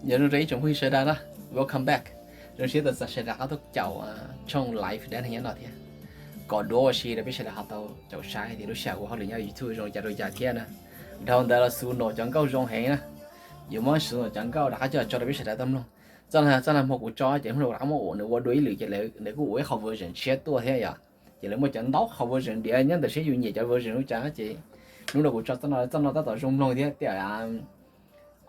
Nyob zoo rau ib tsoom phooj ywg sawv daws na, welcome back. Zoo siab tau txais sawv daws qab tuaj caum tshooj live dab neeg nyob no thiab. Kom duav ua si rau peb sawv daws ho tau caum saib tias lub sij hawm ua hauj lwm nyob YouTube zoo cas rau cas thiab na. Dhau ntawd los Xu Nom cov nkauj zoo heev na. Yuav muab Xu Nom cov nkauj rov qab coj tso rau peb sawv daws tau mloog. Txoj no, txoj no hmo kuv tso ces hnub no kuv rov qab muab ua, nws ua dua ib lwm ces nws kuj ua ib qho version tshiab tuaj thiab yom. Ces lawv muaj cov ntau qho version diav nyob ntawm seb yus nyiam cov version ua cas ces hnub no kuv tso txoj no, txoj no tab tom zoo mloog thiab tiam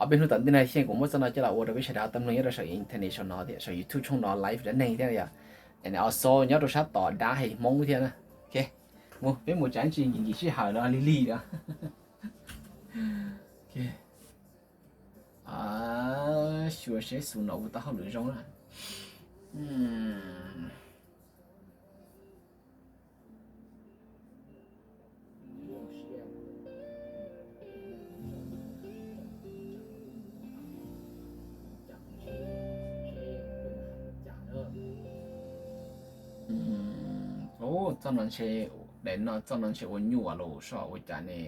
ob peb hnub tom ntej no xyeej kuv muab txoj no coj los ua rau peb sawv daws tau mloog nyob rau saum internet saum no thiab saum YouTube tshooj no live dab neeg thiab yom. Also nyob rau sab tom dab hais Hmoob thiab na. Ok, mus peb mus tsa ib ntsis nkim nkim sij hawm no lig lig no. Xyuas seb Xu Nom kuv tau hauj lwm zoo na. Txoj no ntshe, daim no txoj no ntshe ua nyuaj los soj ua cas ne.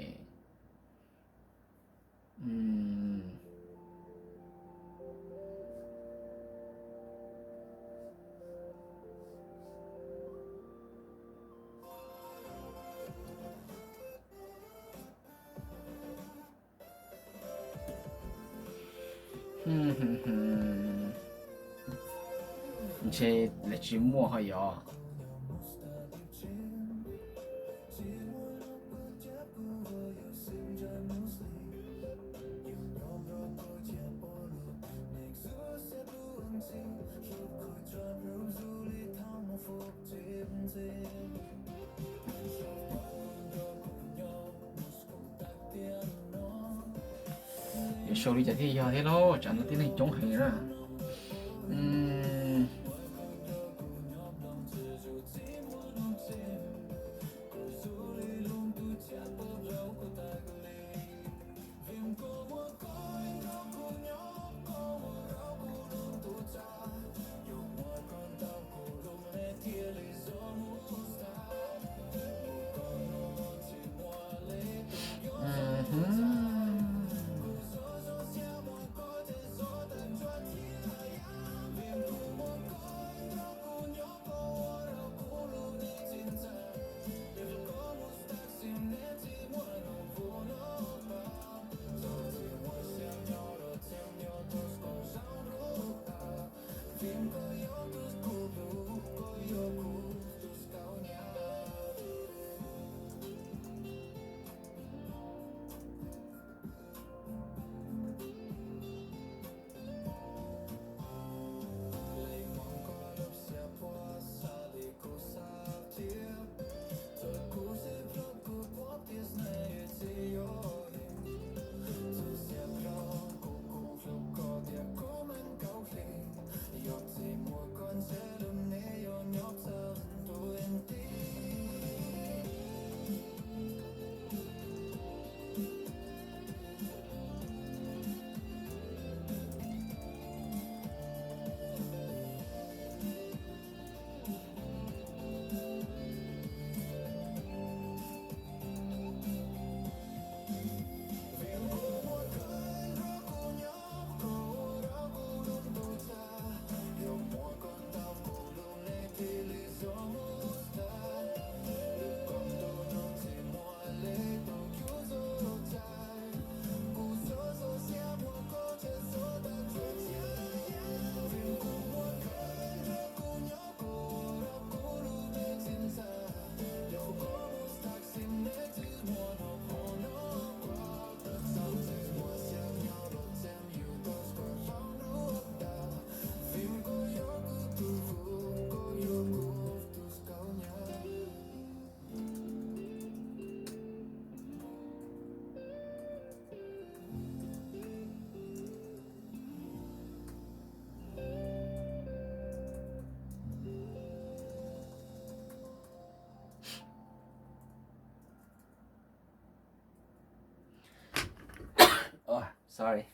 Ntshe lawv tsis muaj ho yog. Yuav sau li cas thiaj yog thiab lauj, tsam no tib neeg coob heev na. Sorry,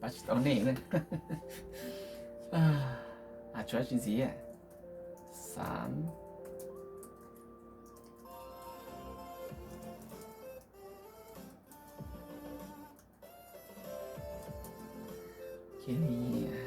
pab tsis tau nej na. Tshuav tsis ntxiv. Xav Kev nyiam.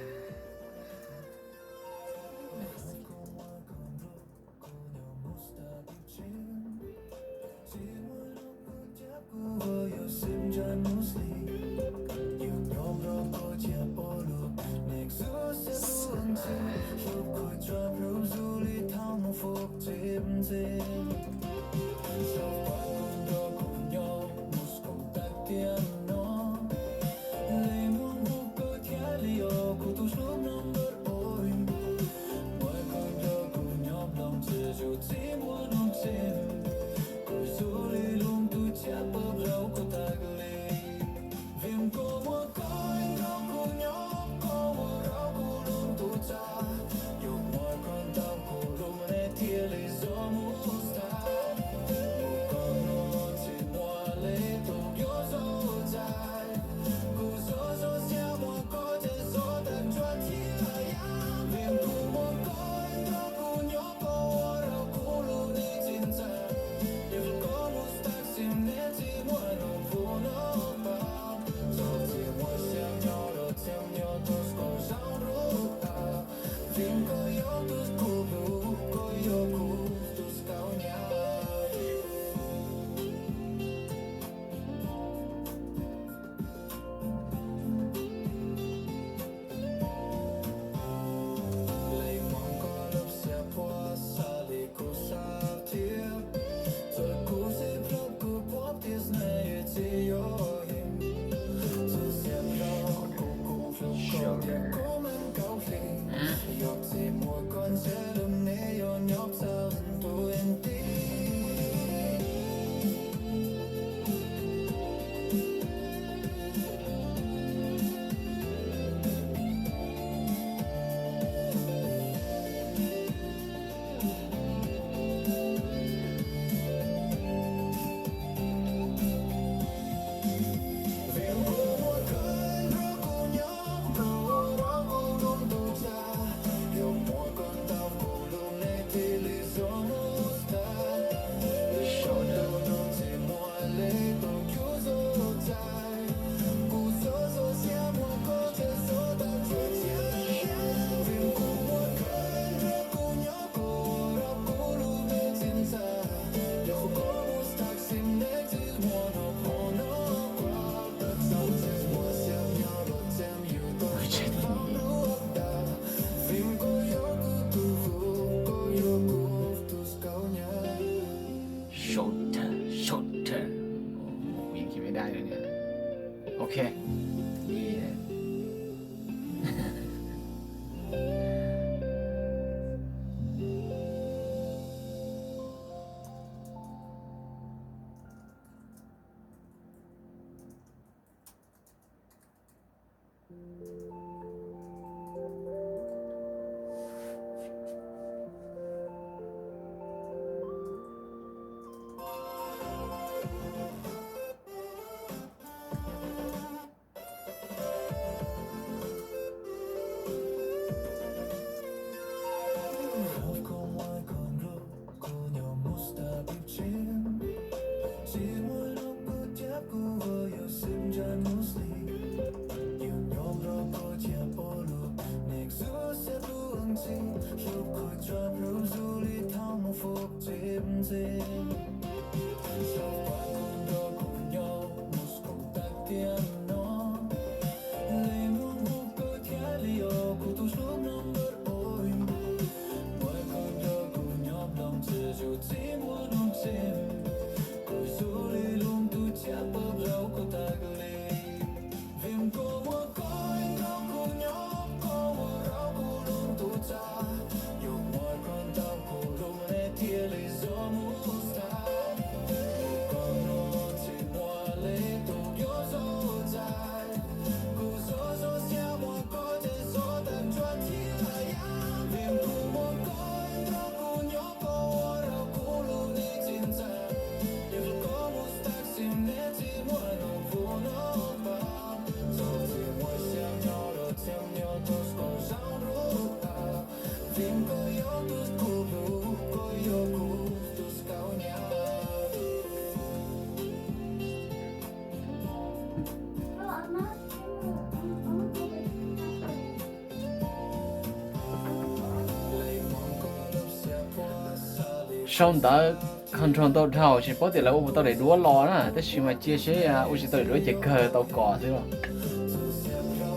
Sau ntawv control ntau dhau tsis paub tias lawv ua puas tau daim duab los na, tab sis mas cia seb ua tsis tau daim duab ces kawg tau kom xwb.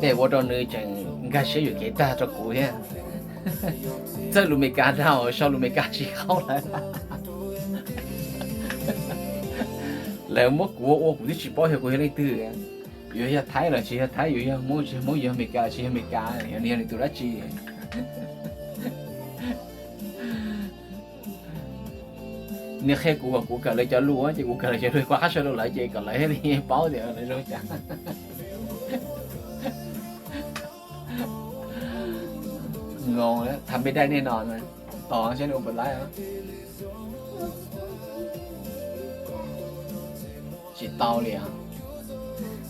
Tej ua rau nws tseem nkag siab yuam kev tag rau kuv thiab. Txawj lus Meskas dhau, sau lus Meskas tsis haum lawv. Lawv muab kuv ua ua kuv twb tsis paub xyov kuv yog leej twg. Yuav yog Thaib los tsis yog Thaib, yuav yog Hmoob tsis yog Hmoob, yuav yog Meskas los tsis yog Meskas, yog nws yog nws tus dab tsi. Nws qhia kuv kom kuv kawm lawv cov lus ces kuv kawm lawv cov lus, kuv qab sau rau lawv ces kom lawv thiaj li paub tias lawv zoo cas. Ngoo, tham npe dai nej no, tos seb nws ua puas laib. Tsis tau li os.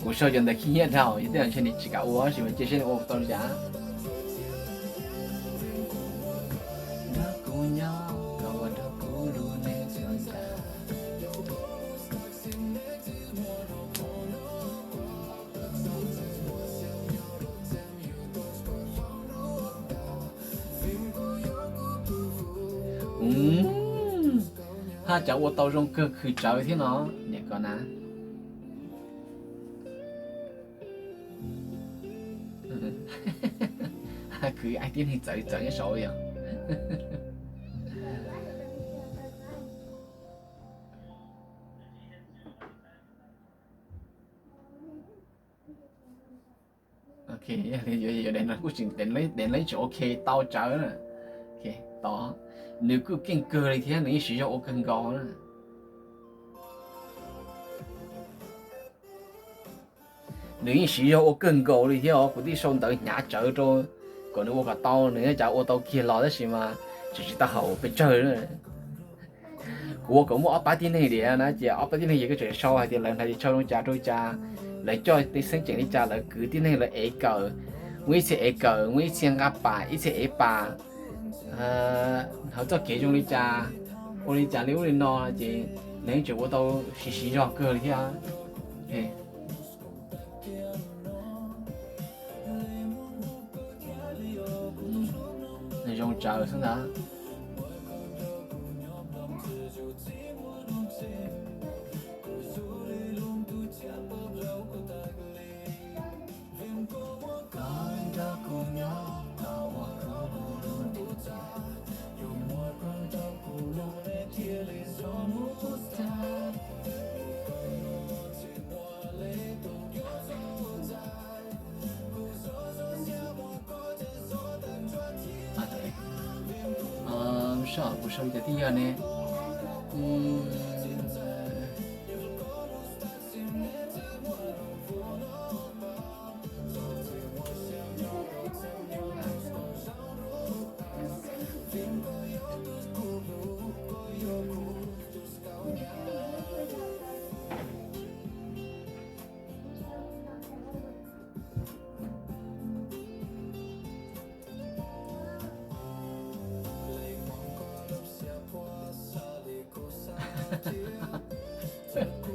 Kuv sau cov ntawv khib nyiab dhau, yog tej zaum ntshe nws tsis kam ua, tab sis mas cia seb nws ua tau li cas. Haj, cov ua tau zoo kawg khwv tsawv thiab no, niam ko na. Khwv ib tib neeg txawv txawv nyob saud yog. Ok, yog li yuav daim no kuj tseem, daim no tseem ok tau tsawv na. Tos, nws kuj keej kawg li thiab, nws yeej siv zog ua kawg nkaus na. Nws yeej siv zog ua kawg nkaus li thiab os, kuv twb sau ntawv hnyav tsawv rau kom nws ua kom tau, nws nyob cas ua tau kiag los tab sis mas tseem tsis tau haum pes tsawg. Kuv ua kom muaj ob pab tib neeg diam na, ces ob pab tib neeg ces kuj tseem sau hais tias lawv hnav ces tshau zoo cas rau cas, lawv coj tej xeeb ceem li cas, lawv kwv tib neeg lawv ev kawm, muaj ib txhia ev kawm, muaj ib txhia nqa pam, ib txhia ev pam, hnav txoj kev zoo li cas, ua li cas li ub li no, ces lawv yeej tseem ua tau siv siv zog kawg li thiab. Zoo tsawv xwb ntag. Soj kuv sau li cas twb yog ne.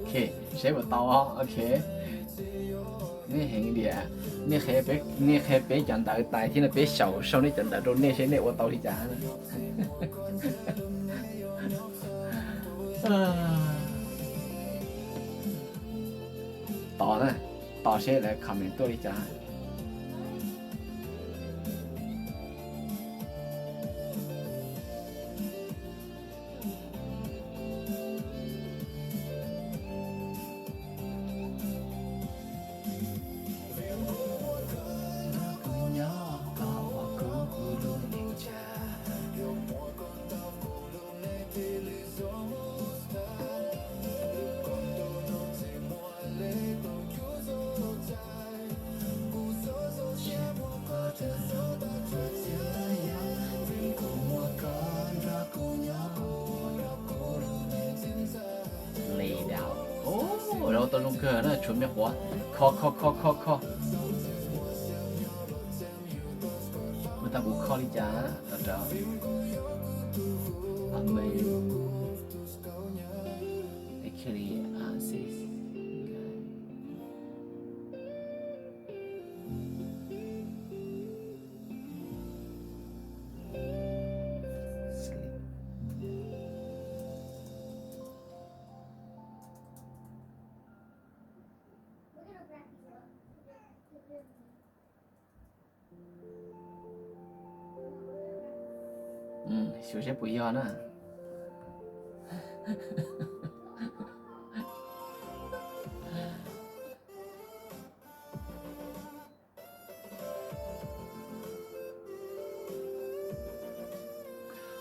Ok, seb puas tau. Ok, nej heev tiag, nej qhia peb cov ntawv tais thiab no, peb xyaum sau nej cov ntawv rau nej seb nej ua tau li cas. Tos na, tos seb lawv comment tuaj li cas. Li dau. Ua tau zoo kawg na, tshuav me quav. Kho kho kho kho kho. Ua tau kuv kho li cas tau rau. Actually, uh, sis. Xyuas seb puas yog na.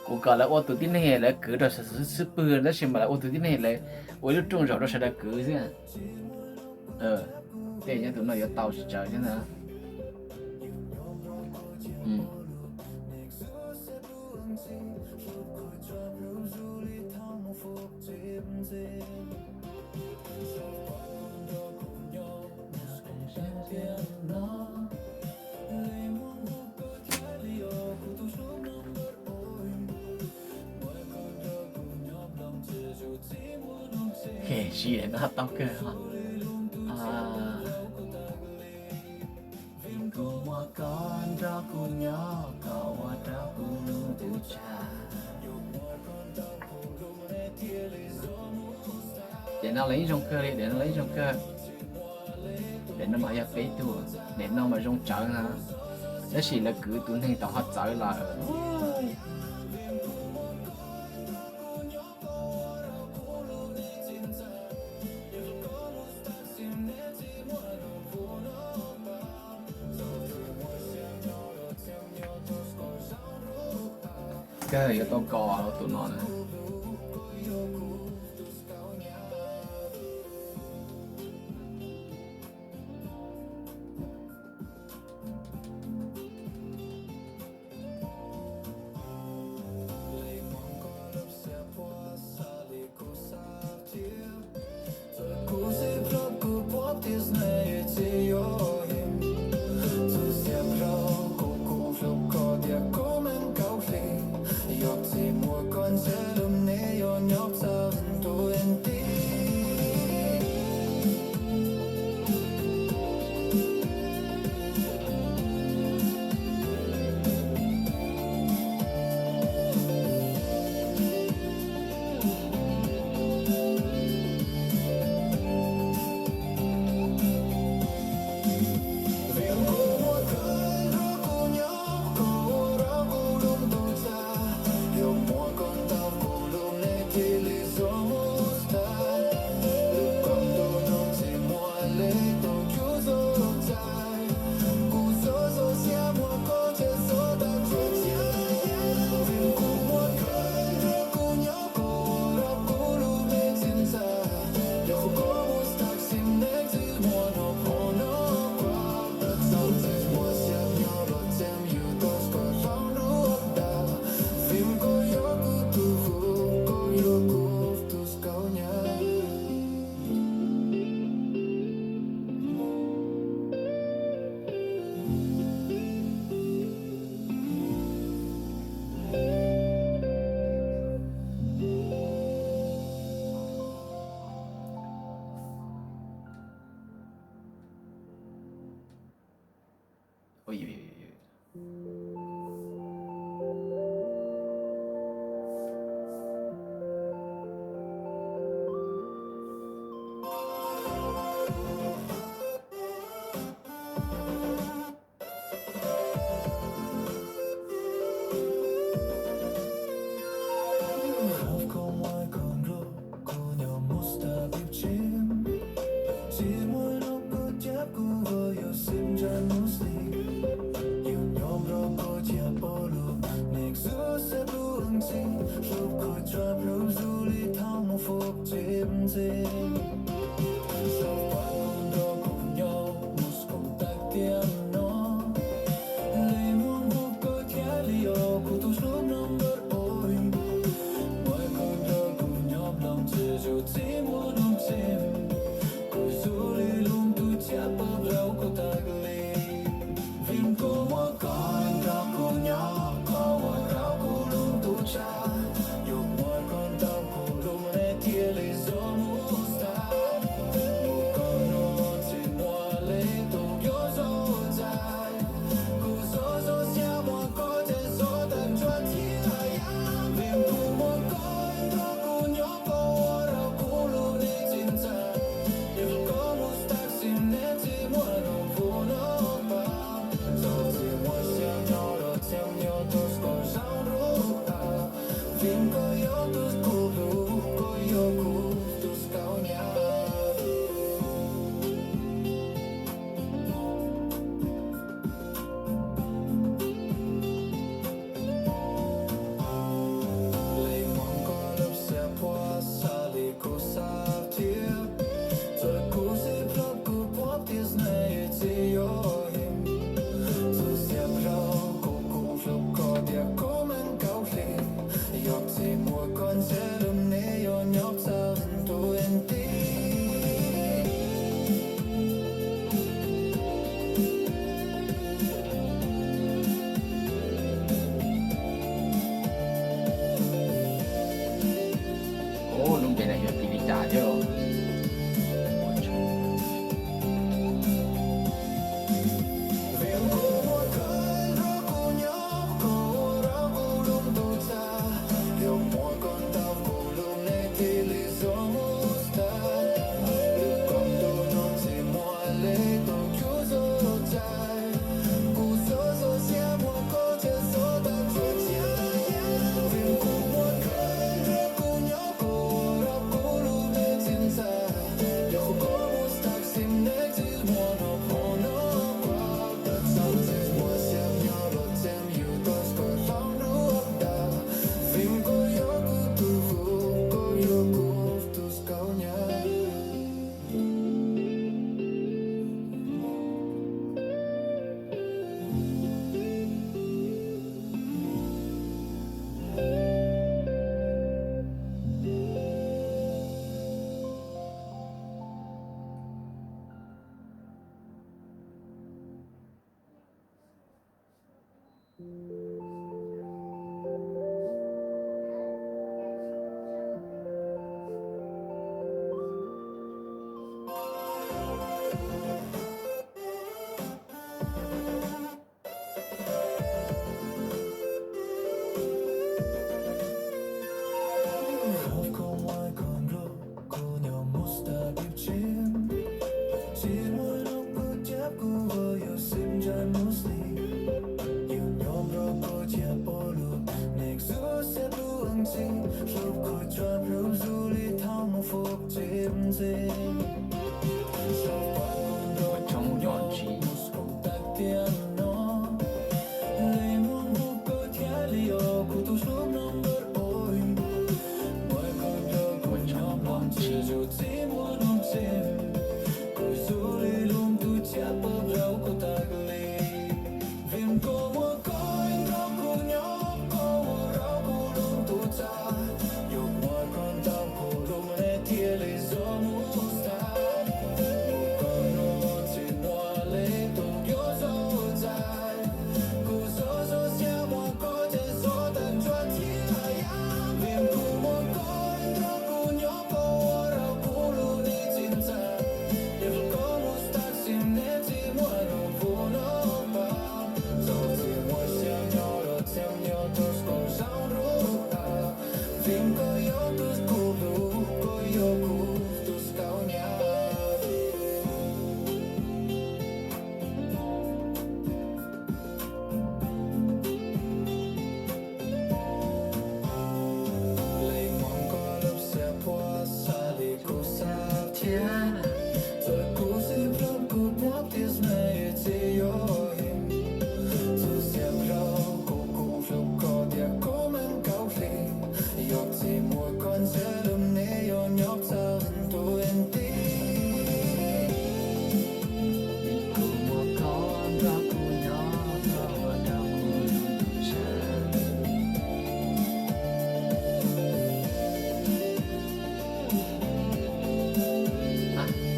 Kuv kom lawv ua tus tib neeg lawv kwv rau sawv daws xwb pwg, tab sis mas lawv ua tus tib neeg lawv ua ib lub rooj zaum rau sawv daws kwv xwb. Tej nyob tus no yuav tau tsis tsawg thiab ntag. Siv daim no tau kawg. Vim kuv muaj koj nrog kuv nyob, koj ua rau kuv lub ntuj tshaj. Daim no los yeej zoo kawg li, daim no los yeej zoo kawg. Daim no mas yog peb tug, daim no mas zoo tsawv na. Tab sis lawv kwv tus neeg tau ho txawv lawm. Kawg yuav tau kos tus no na.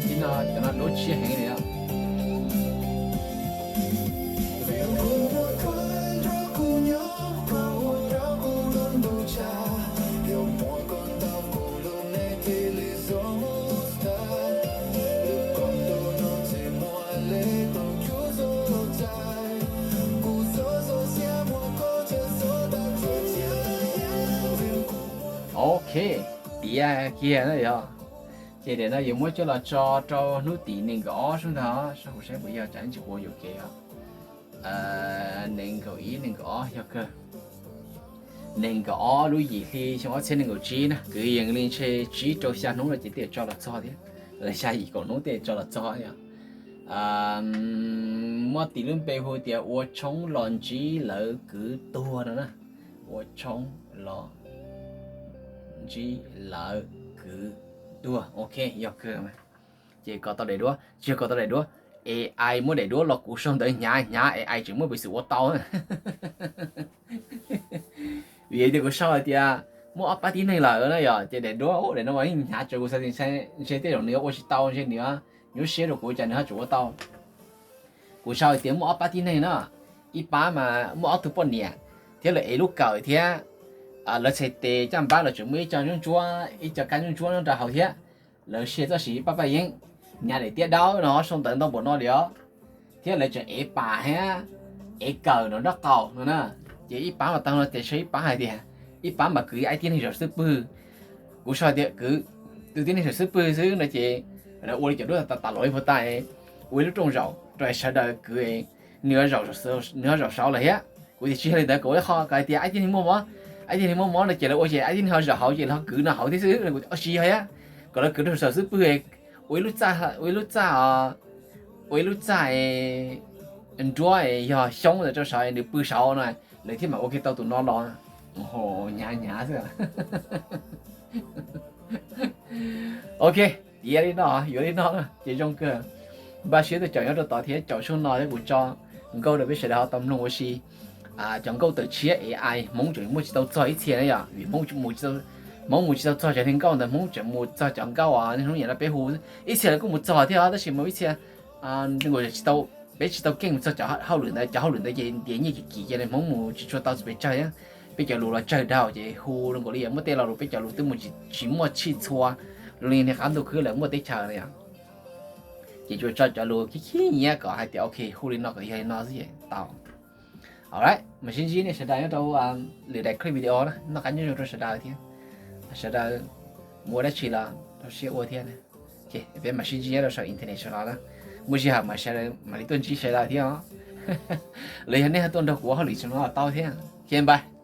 Ib no cov no lub tshiab heev li os. Ok, tiav kiag na yog. Ces tiam no yuav muab coj los tso rau hnub tim nees nkaum ob xwb ntag, seb kuv saib puas yog tsam tsis quav yuam kev os. Nees nkaum ib, nees nkaum ob yog kawg. Nees nkaum ob lub yim hli xyoo ob txhiab nees nkaum tsib na, kwv yees li ntshe tsib rau xya hnub no ces thiaj tso los txog thiab, los xya yim kaum hnub thiaj tso los txog yog. Muab tis lub npe hu tias ua tshoob los ntsib lawv kwv tuag no na. Ua tshoob los ntsib lawv kwv tuag, ok, yog kawg. Ces kom tau daim duab, tsis yog kom tau daim duab, AI muab daim duab los kuv sau ntawv hnyav hnyav AI tseem muaj peev xwm ua tau. Vim tias kuv sau hais tias muaj ob pab tib neeg lawm na yog, ces daim duab, daim no mas yeej hnyav tso kuv xav tias ntshe tej zaum nws yuav ua tsis tau, ntshe nws yuav nyuaj siab rau kuv cas nws ho tseem ua tau. Kuv sau hais tias muaj ob pab tib neeg na, ib pab mas muaj ob tug poj niam thiab lawv ev lub kawm thiab lawv txhais tes caj npab los tseem muaj ib co ntsuab ntsuab, ib co kab ntsuab ntsuab nyob rau hauv thiab lawv sia txoj siv paj paj yeeb, hnyav daim tiab dawb no sau ntawv ntau npaum no li os. Thiab lawv tseem ev pas thiab ev kawm nram nraub qaum no na. Ces ib pab mas tau no ces sau ib pab hais tias, ib pab mas kwv ib tib neeg zaum xub pwg. Kuv sau hais tias kwv tus tib neeg zaum xub pwg xwb no ces lawv ua li cov duab tas tas los ib puag ta, ua ib lub rooj zaum rau sawv daws kwv, nws ho zaum saud lawm thiab. Kuv tias tsis yog li ntawd, kom ua ib qho kom hais tias ib tib neeg muaj mob, ib tib neeg muaj mob no ces lawv ua ces ib tib neeg ho zaum hauv ces lawv ho kwv no hauv thiab xwb. Kuv tias tsis yog thiab, kom lawv kwv rau saum xub pwg, ua ib lub txaj, ua ib lub txaj, ua ib lub txaj nruab yog xyoob ntawd rau saud nws pw saud no, lawv thiaj mam ua kiag tau tus no los. Hnyav hnyav xwb. Ok, tiav li no, yuav li no ces zoo kawg. Npaj siab tuaj caum nyob rau tod thiab caum tshooj no thiab kuv tso nkauj rau peb sawv daws ho tau mloog ua si. Cov nkauj tawm tshiab AI Hmoob tseem muaj tsis tau txog ib txhia na yom, vim Hmoob mus tsis tau txog cov neeg nkauj ntawd, Hmoob tseem mus txog cov nkauj niaj hnub niam no peb hu. Ib txhia lawv kuj mus txog thiab tab sis mas ib txhia tsis tau peb tsis tau keej mus txog cov hauj lwm ntawd, cov hauj lwm ntawd ces ntiav nyiaj kim kim ces li Hmoob mus tsis tshua tau txog pes tsawg thiab. Peb cov lus los tsawg dhau ces hu zoo nkaus li yog muaj tej lo lus peb cov lus twb mus tsis muaj tshij txhua, li niag qab ntuj khwb lawm muaj teb chaws no yom. Ces tsuas tso cov lus khib khib nyiab kom hais tias ok hu li no kom yog li no xwb ces tau. Alright, mam sib ntsib nej sawv daws nyob rau lwm daim clip video na, noj qab nyob zoo rau sawv daws thiab. Sawv daws mus ua dab tsi los rau siab ua thiab. Peb mam sib ntsib nyob rau saum internet sawv daws na. Muaj sij hawm mam sawv daws mam li tuaj ntsib sawv daws thiab os. Los yog nej ho tuaj nrog kuv ua hauj lwm tseem no los tau thiab. Ok, bye.